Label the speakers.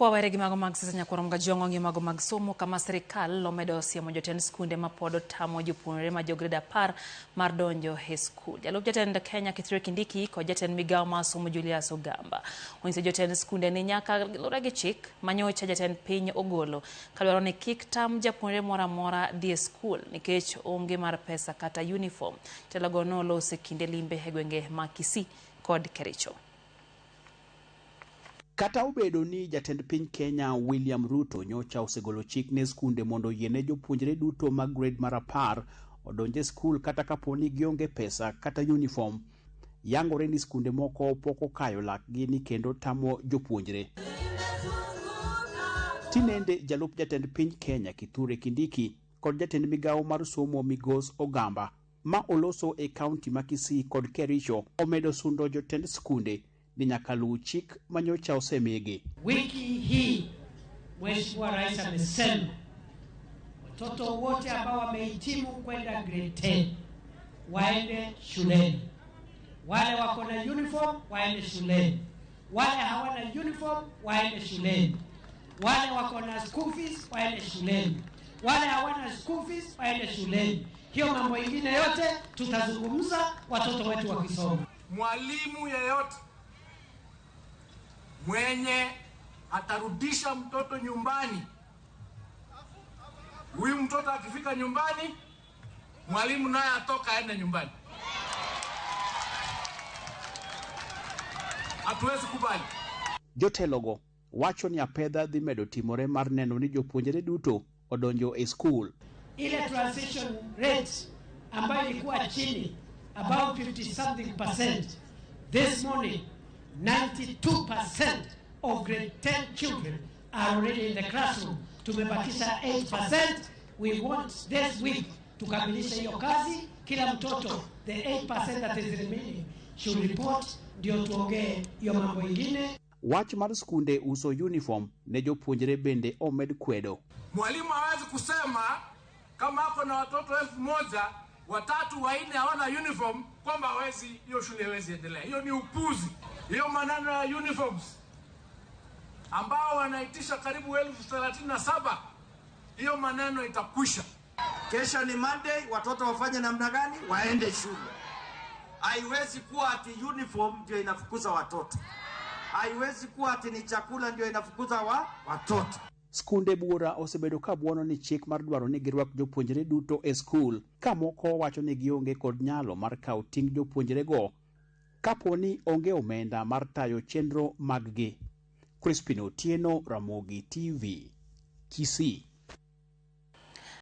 Speaker 1: Kwawere gi mago mag siasa nyakwar Mgajwang'o ng'iyo mago mag somo kama sirikal omedo siemo jotend skunde ma pod otamo jopuonjre ma jograde 10 mar donjo e skul. Jalup jatend Kenya Kithure Kindiki kod jatend migawo mar somo Julius Ogamba onyiso jotend skunde ni nyaka lure gi chik manyocha jatend piny ogolo kadwaro ni kik tam japuonjre moro amora dhi e skul nikech onge mar pesa kata uniform. Jatelogo noloso e kinde limbe e gwenge ma Kisii kod Kericho.
Speaker 2: Kata obedo ni jatend piny Kenya William Ruto nyocha osegolo chik ne skunde mondo oyiene jopuonjre duto mag grade mar 10 odonj e skul kata kapo ni gionge pesa kata uniform, yangore ni skunde moko pok okayo lakgi ni kendo tamo jopuonjre. Tinende jalup jatend piny Kenya Kithure Kindiki kod jatend migawo mar somo Migos Ogamba ma oloso e kaunti ma Kisii kod Kericho omedo sundo jotend skunde ni nyaka luw chik manyocha osemigi.
Speaker 3: Wiki hii Mheshimiwa Rais amesema watoto wote ambao wamehitimu kwenda grade 10 waende shuleni, wale wako na uniform waende shuleni, wale hawana uniform waende shuleni, wale wako na school fees waende shuleni, wale hawana school fees waende shuleni. Hiyo mambo ingine yote tutazungumza watoto wetu wakisoma.
Speaker 4: Mwalimu yeyote mwenye atarudisha mtoto nyumbani, huyu mtoto akifika nyumbani, mwalimu naye atoka aende nyumbani. Hatuwezi kubali.
Speaker 2: Jotelogo wacho ni apedha dhi medo timore mar neno ni jopuonjre duto odonjo e skul.
Speaker 3: Ile transition rate ambayo ilikuwa chini about 50 something percent, this morning 92% of grade 10 children are already in the classroom. Tumebakisha 8%. We want this week tukamilishe hiyo kazi. Kila mtoto, the 8% that is remaining should report, ndio tuongee hiyo mambo ingine.
Speaker 2: Wach mar skunde uso uniform ne jopuonjre bende omed kwedo.
Speaker 4: Mwalimu hawezi kusema kama ako na watoto 1000, 3 4 hawana uniform kwamba hawezi, hiyo shule haiwezi endelea. Hiyo ni upuzi. Hiyo maneno ya uniforms ambao wanaitisha karibu 37,000, hiyo maneno itakwisha.
Speaker 5: Kesho ni Monday, watoto wafanye namna gani? Waende shule. Haiwezi kuwa ati uniform ndio inafukuza watoto. Haiwezi kuwa ati ni chakula ndio inafukuza watoto.
Speaker 2: Skunde buora osebedo ka buono ni chik mar dwaro ni girwak jopuonjre duto e skul, ka moko wacho ni gionge kod nyalo mar kawo ting' jopuonjrego kapo ni onge omenda mar tayo chenro maggi. Crispin Otieno, Ramogi TV, Kisii.